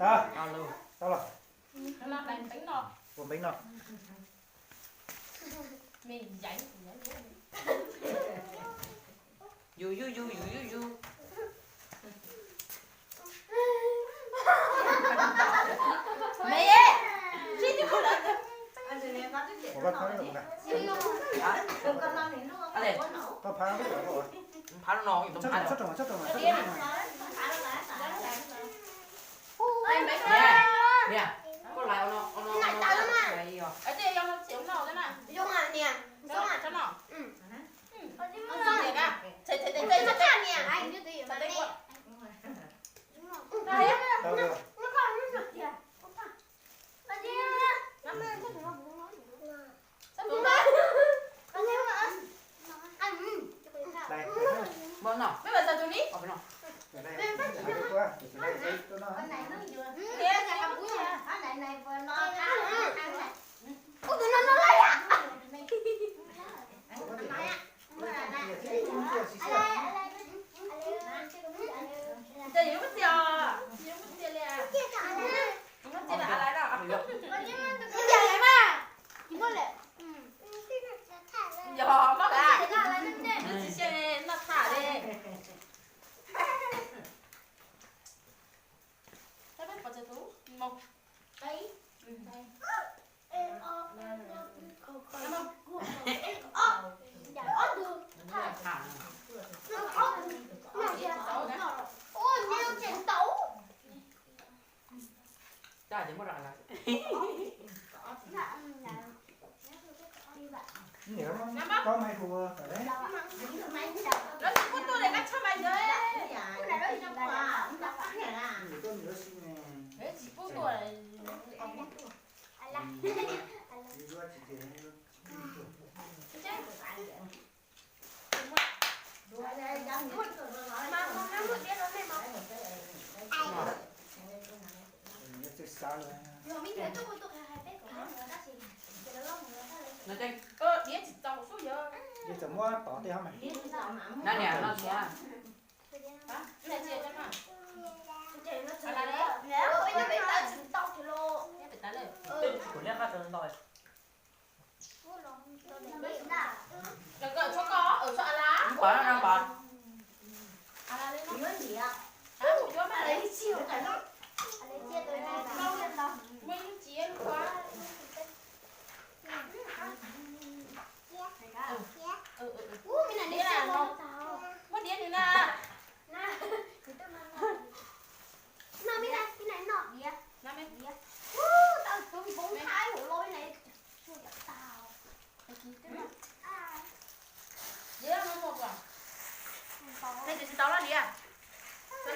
Tau, tau los. Ua npeeb no. Yus yug yug yus yug yug. Ua koj phab lub no. Koj phab lub no, tsob rooj, tsob rooj, tsob rooj. Niam, koj laiv ua no, ua no, ua no, ua no. Yog, muab kav, tsis noj tham li. Niam, koj mas hu. Lawv tsis pub tuaj li, koj txhob mas yog. Tsis pub tuaj. Diav tsis txaus xwb yog. Txawm muab tod tej hab mas. Muab diav nws na. Diav no mus kom. Nws tsis tau los diav.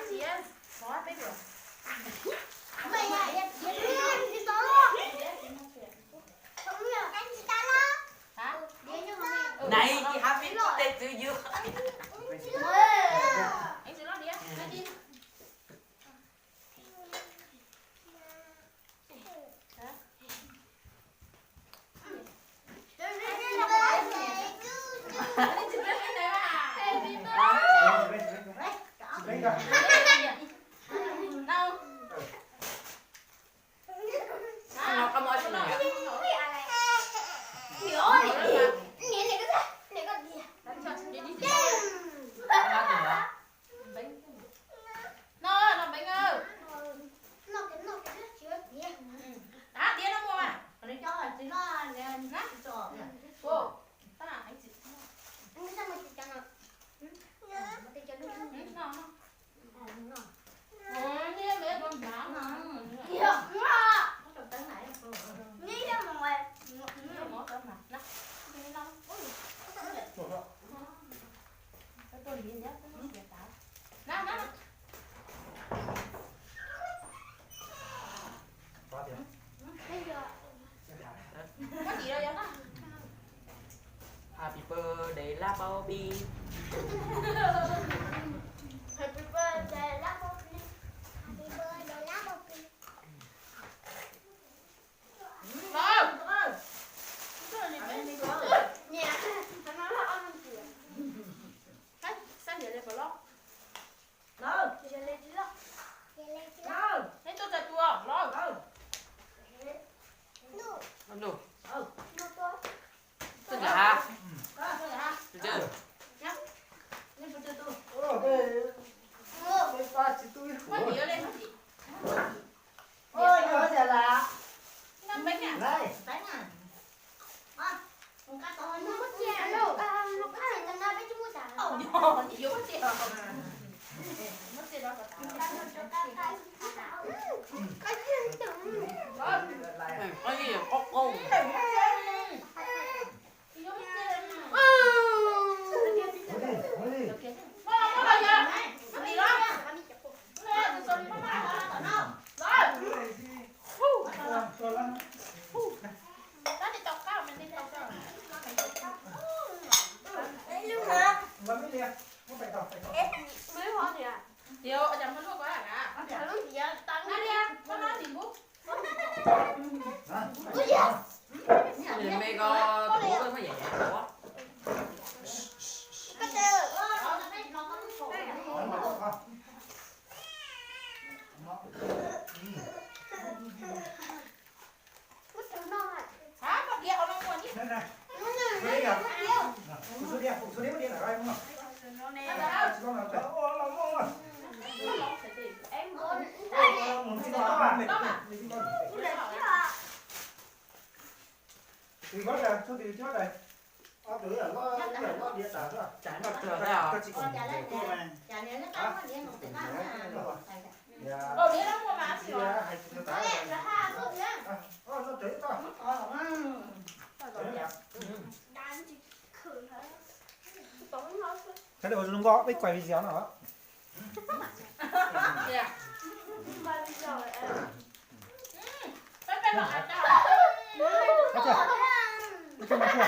Tsis tau los peb. Nai, hab peb tug tej txwv ywg. Noj, noj npeeb. Hab diav no mus mas. Có gì đâu. Happy birthday lá báu bi. Happy birthday lá báu bi. Happy birthday lá báu bi. Los. Nè, thằng nó lót ob năm triệu. Hej, xab niam li puas loj? Los. Neb tuaj txog tua los. Tuaj nram hav. Tuaj nram hav. Tus twg? Muab ntim li, muab ntim. Ôi, giờ là Năm bánh à? Đây. Bánh à? Ơ, một cái to hơn. Không có tiền đâu. Ờ, không có tiền, năm nay bác chưa mua trả. Ồ, nho, nhi yuav muab txiaj. Muab txiaj rau tau. Có gì vậy? Có, có. Ej, me ko tus muaj yam yam ua. Thế là ua zoo nkauj, peb quay video no. Có chưa? Có chưa mà chưa?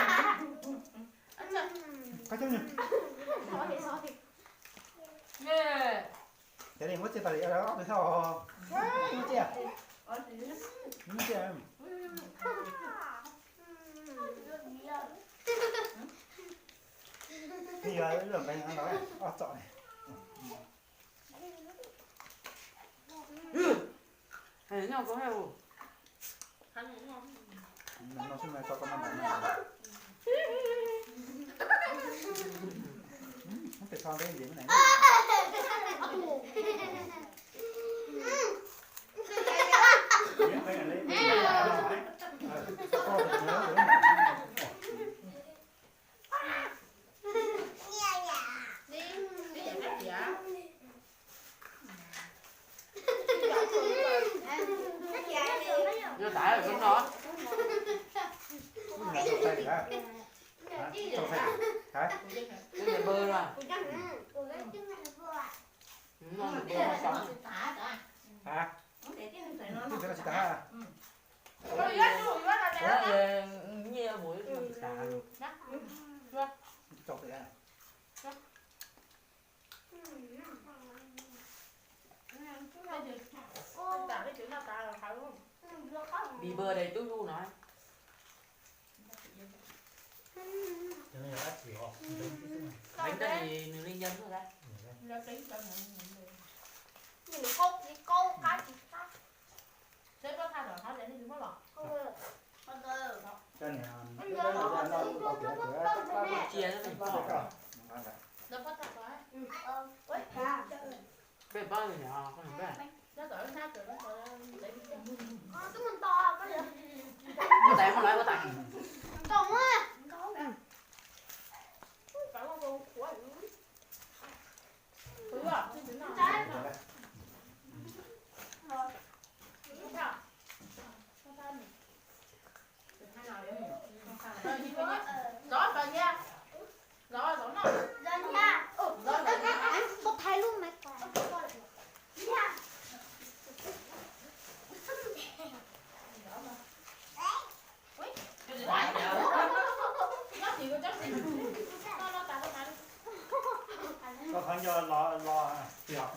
Có chưa nhỉ? Thế thì muối chia tao thì ở đó, tôi sao? Muối chia. Muối chia. Bây giờ lượm bánh nó nói, ơ, chọn này. Noj koj hej. Noj xwb mas tso koj noj ntawd no. Muab pem tso ntev ntev na. Nyob tas no. Hả? Hả? Hả? Ủa, nyiaj mus xav. Chọc kìa. Bì bơ đầy túi du nói. Bánh đó thì nướng lên nhân thôi đấy. Nướng lên nhân. Nướng lên nhân. Sếp có tha lỏng hot để đi mua lỏng. Chia cho mình. Nó có tha lỏng. Bếp bớt rồi nhỉ, con bếp. Nó tỏ nó tha lỏng, nó tỏ để đi mua. Con cứ mình to, con lửa. Nó tải, con nói có tải. Còn á. Phải không, con của. Tôi thay Qhov nco los los, los, los.